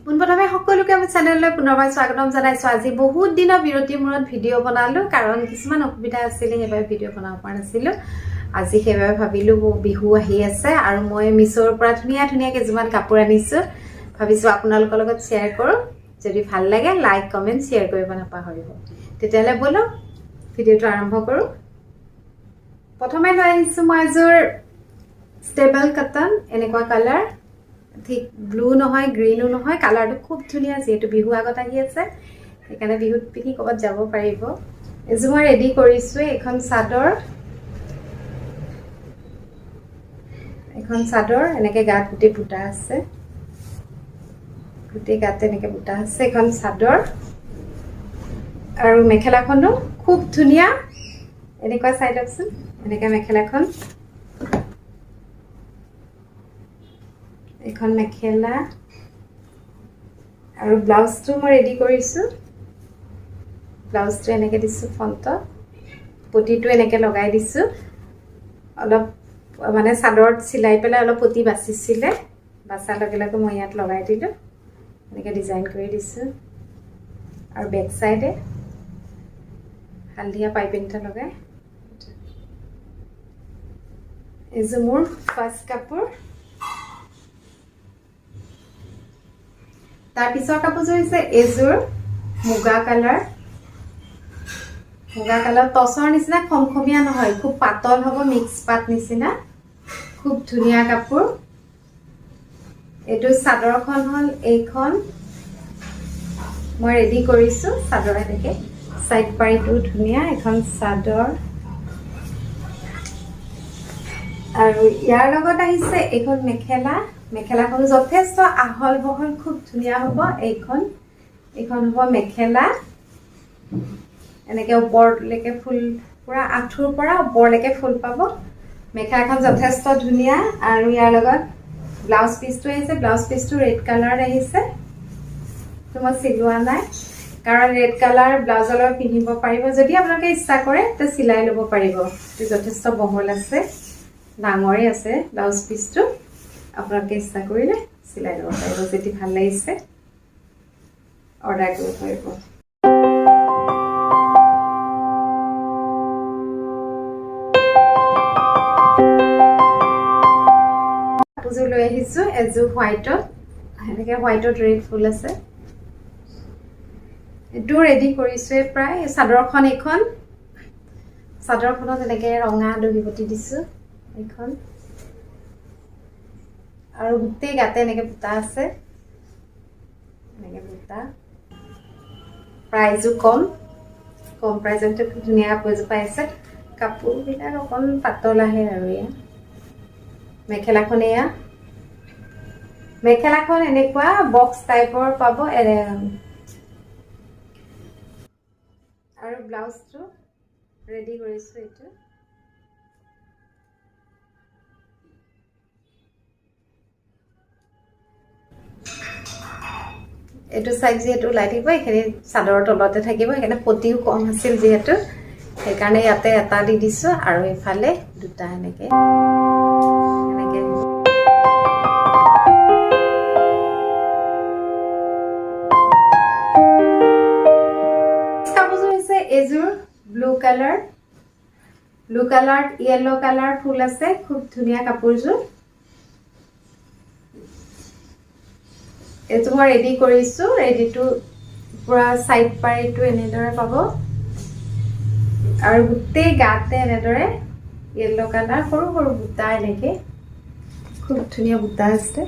পোনপ্ৰথমে সকলোকে মোৰ চেনেললৈ পুনৰবাৰ স্বাগতম জনাইছোঁ। আজি বহুত দিনৰ বিৰতিৰ মূৰত ভিডিঅ' বনালোঁ, কাৰণ কিছুমান অসুবিধা আছিলে, সেইবাবে ভিডিঅ' বনাব পৰা নাছিলোঁ। আজি সেইবাবে ভাবিলোঁ, বিহু আহি আছে আৰু মই মিছ'ৰ পৰা ধুনীয়া ধুনীয়া কেইযোৰমান কাপোৰ আনিছোঁ, ভাবিছোঁ আপোনালোকৰ লগত শ্বেয়াৰ কৰোঁ। যদি ভাল লাগে, লাইক, কমেণ্ট, শ্বেয়াৰ কৰিব নাপাহৰিব। তেতিয়াহ'লে ব'লক, ভিডিঅ'টো আৰম্ভ কৰোঁ। প্ৰথমে লৈ আহিছোঁ মই এযোৰ ষ্টেবল কটন, এনেকুৱা কালাৰ, ঠিক ব্লু নহয়, গ্ৰীণো নহয়, কালাৰটো খুব ধুনীয়া। যিহেতু বিহু আগত আহি আছে, সেইকাৰণে বিহুত পিন্ধি ক'ৰবাত যাব পাৰিব। এযোৰ মই ৰেডি কৰিছোঁ। এইখন চাদৰ, এখন চাদৰ, এনেকৈ গাত গোটেই বুটা আছে, গোটেই গাত এনেকৈ বুটা আছে। এখন চাদৰ আৰু মেখেলাখনো খুব ধুনীয়া। এনেকুৱা চাই লওকচোন, এনেকৈ মেখেলাখন, এইখন মেখেলা আৰু ব্লাউজটো মই ৰেডি কৰিছোঁ। ব্লাউজটো এনেকৈ দিছোঁ, ফ্ৰণ্টত পটিটো এনেকৈ লগাই দিছোঁ। অলপ মানে চাদৰত চিলাই পেলাই অলপ পটি বাচিছিলে, বাচাৰ লগে লগে মই ইয়াত লগাই দিলোঁ, এনেকৈ ডিজাইন কৰি দিছোঁ। আৰু বেক চাইডে হালধীয়া পাইপিং এটা লগাই। এইযোৰ মোৰ ফাৰ্ষ্ট কাপোৰ। তাৰ পিছৰ কাপোৰযোৰ হৈছে এইযোৰ মুগা কালাৰ। মুগা কালাৰ, টচৰ নিচিনা খমখমীয়া নহয়, খুব পাতল হ'ব, মিক্স পাত নিচিনা, খুব ধুনীয়া কাপোৰ। এইটো চাদৰখন হ'ল এইখন, মই ৰেডি কৰিছোঁ চাদৰ। এনেকৈ চাইড পাৰিটো ধুনীয়া এখন চাদৰ। আৰু ইয়াৰ লগত আহিছে এইখন মেখেলা। মেখেলাখন যথেষ্ট আহল বহল, খুব ধুনীয়া হ'ব এইখন। এইখন হ'ব মেখেলা, এনেকৈ ওপৰলৈকে ফুল, পূৰা আঁঠুৰ পৰা ওপৰলৈকে ফুল পাব। মেখেলাখন যথেষ্ট ধুনীয়া। আৰু ইয়াৰ লগত ব্লাউজ পিচটো আহিছে। ব্লাউজ পিচটো ৰেড কালাৰত আহিছে। তো মই চিলোৱা নাই, কাৰণ ৰেড কালাৰ ব্লাউজৰ লগত পিন্ধিব পাৰিব। যদি আপোনালোকে ইচ্ছা কৰে, তে চিলাই ল'ব পাৰিব। এইটো যথেষ্ট বহল আছে, ডাঙৰেই আছে ব্লাউজ পিচটো। আপোনালোকে ইচ্ছা কৰিলে চিলাই ল'ব পাৰিব। যদি ভাল লাগিছে, অৰ্ডাৰ কৰিব পাৰিব। কাপোৰযোৰ লৈ আহিছোঁ এযোৰ হোৱাইটত, এনেকৈ হোৱাইটত ৰেড ফুল আছে। এইটো ৰেডি কৰিছোৱে প্ৰায়। চাদৰখন এইখন, চাদৰখনত এনেকৈ ৰঙা দহি পটি দিছোঁ এইখন। আৰু গোটেই গাতে এনেকৈ বুটা আছে, এনেকৈ বুটা। প্ৰাইজো কম, কম প্ৰাইজতে খুব ধুনীয়া কাপোৰ এযোৰ পাই আছে। কাপোৰবিলাক অকণ পাতল আহে। আৰু এয়া মেখেলাখন, এয়া মেখেলাখন, এনেকুৱা বক্স টাইপৰ পাব। আৰু ব্লাউজটো ৰেডি কৰিছোঁ এইটো। এইটো চাইড যিহেতু ওলাই থাকিব, এইখিনি চাদৰৰ তলতে থাকিব, সেইকাৰণে পটিও কম আছিল যিহেতু, সেইকাৰণে ইয়াতে এটা দি দিছোঁ আৰু এইফালে দুটা এনেকে এনেকে। কাপোৰযোৰ হৈছে এইযোৰ blue colour, blue colour, yellow colour ফুল আছে, খুব ধুনীয়া কাপোৰযোৰ। এইটো মই ৰেডি কৰিছোঁ। ৰেডিটো পূৰা চাইড পাৰিটো এনেদৰে পাব আৰু গোটেই গাতে এনেদৰে য়েল্ল' কালাৰ সৰু সৰু বুটা, এনেকে খুব ধুনীয়া বুটা আছে।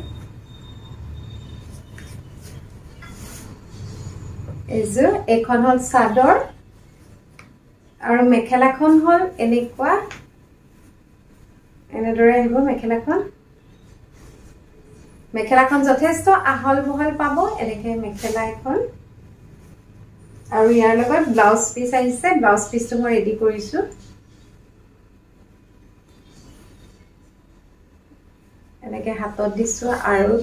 এইযোৰ, এইখন হ'ল চাদৰ আৰু মেখেলাখন হ'ল এনেকুৱা, এনেদৰে আহিব মেখেলাখন। মেখেলাখন যথেষ্ট আহল বহল পাব, এনেকে মেখেলা এখন। আৰু ইয়াৰ লগত ব্লাউজ পিচ আহিছে। ব্লাউজ পিচটো মই ৰেডি কৰিছোঁ। এনেকে হাতত দিছোঁ আৰু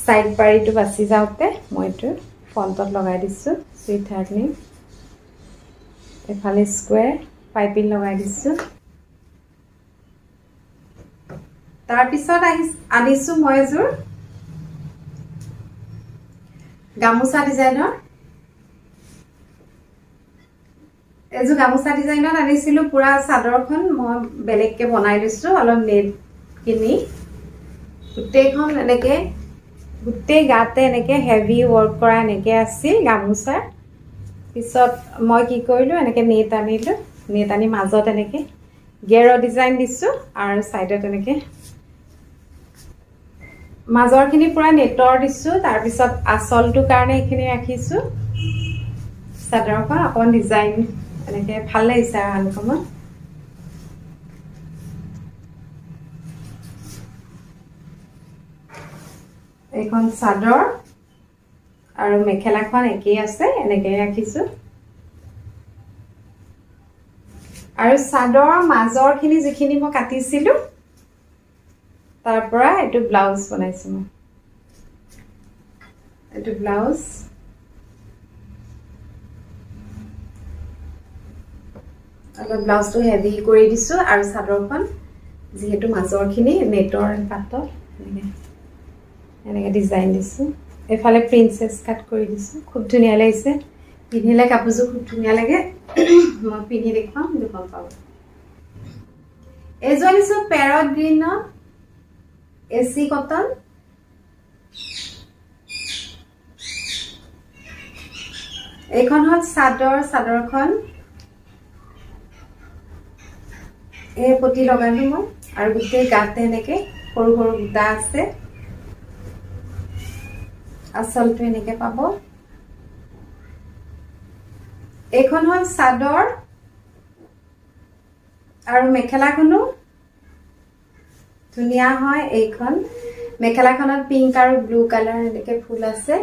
চাইড পাৰিটো বাচি যাওঁতে মই এইটো ফ্ৰণ্টত লগাই দিছোঁ। চুইট হাৰ্টনি, এফালে স্কুৱেৰ পাইপিং লগাই দিছোঁ। তাৰপিছত আনিছোঁ মই এযোৰ গামোচা ডিজাইনৰ। এযোৰ গামোচা ডিজাইনত আনিছিলোঁ। পূৰা চাদৰখন মই বেলেগকৈ বনাই লৈছোঁ অলপ নেট কিনি। গোটেইখন এনেকৈ, গোটেই গাতে এনেকৈ হেভি ৱৰ্ক কৰা এনেকৈ আছিল গামোচাৰ। পিছত মই কি কৰিলোঁ, এনেকৈ নেট আনিলোঁ। নেট আনি মাজত এনেকৈ গেৰ ডিজাইন দিছোঁ আৰু ছাইডত এনেকৈ মাজৰখিনি পূৰা নেটৰ দিছোঁ। তাৰপিছত আচলটোৰ কাৰণে এইখিনি ৰাখিছোঁ। চাদৰখন অকণমান ডিজাইন এনেকৈ ভাল লাগিছে আৰু আনকমন। এইখন চাদৰ আৰু মেখেলাখন একেই আছে, এনেকৈ ৰাখিছোঁ। আৰু চাদৰৰ মাজৰখিনি যিখিনি মই কাটিছিলোঁ, তাৰ পৰা এইটো ব্লাউজ বনাইছোঁ মই। এইটো ব্লাউজ। অলপ ব্লাউজটো হেভি কৰি দিছোঁ আৰু চাদৰখন যিহেতু মাজৰখিনি নেটৰ পাতত এনেকৈ এনেকৈ ডিজাইন দিছোঁ। এইফালে প্ৰিন্সেছ কাট কৰি দিছোঁ। খুব ধুনীয়া লাগিছে পিন্ধিলে। কাপোৰযোৰ খুব ধুনীয়া লাগে। মই পিন্ধি দেখুৱাম, গম পাব। এইযোৰ আনিছোঁ পেৰট গ্ৰীণত, এচি কটন। এইখন হ'ল চাদৰ। চাদৰখন এই পতি লগালো মই আৰু গোটেই গাতে এনেকে সৰু সৰু বুটা আছে। আচলটো এনেকে পাব। এইখন হ'ল চাদৰ আৰু মেখেলাখনো ধুনীয়া হয়। এইখন মেখেলাখনত পিংক আৰু ব্লু কালাৰ এনেকে ফুল আছে।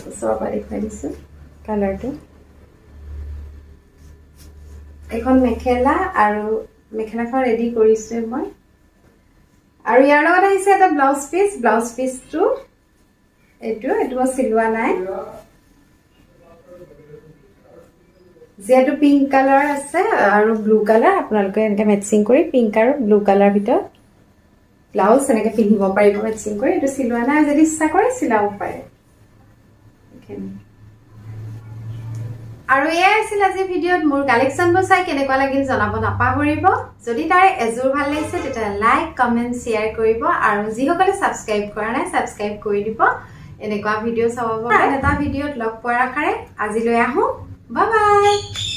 ওচৰৰ পৰা দেখুৱাই দিছোঁ কালাৰটো। এইখন মেখেলা আৰু মেখেলাখন ৰেডি কৰিছোৱে মই। আৰু ইয়াৰ লগত আহিছে এটা ব্লাউজ পিচ। ব্লাউজ পিচটো এইটো এইটো মই চিলোৱা নাই। যিহেতু পিংক কালাৰ আছে আৰু ব্লু কালাৰ, আপোনালোকে এনেকৈ মেটচিং কৰি পিংক আৰু ব্লু কালাৰ ভিতৰত ব্লাউজ এনেকৈ পিন্ধিব পাৰিব মেটচিং কৰি। এইটো চিলোৱা নাই, যদি ইচ্ছা কৰে চিলাব পাৰে। আৰু এয়াই আছিল আজিৰ ভিডিঅ'ত। মোৰ কালেকশ্যনবোৰ চাই কেনেকুৱা লাগিল জনাব নাপাহৰিব। যদি তাৰে এযোৰ ভাল লাগিছে, তেতিয়াহ'লে লাইক, কমেণ্ট, শ্বেয়াৰ কৰিব আৰু যিসকলে ছাবস্ক্ৰাইব কৰা নাই, ছাবস্ক্ৰাইব কৰি দিব এনেকুৱা ভিডিঅ' চাব বাবে। এটা ভিডিঅ'ত লগ পোৱাৰ আশাৰে আজিলৈ আহোঁ। Bye bye.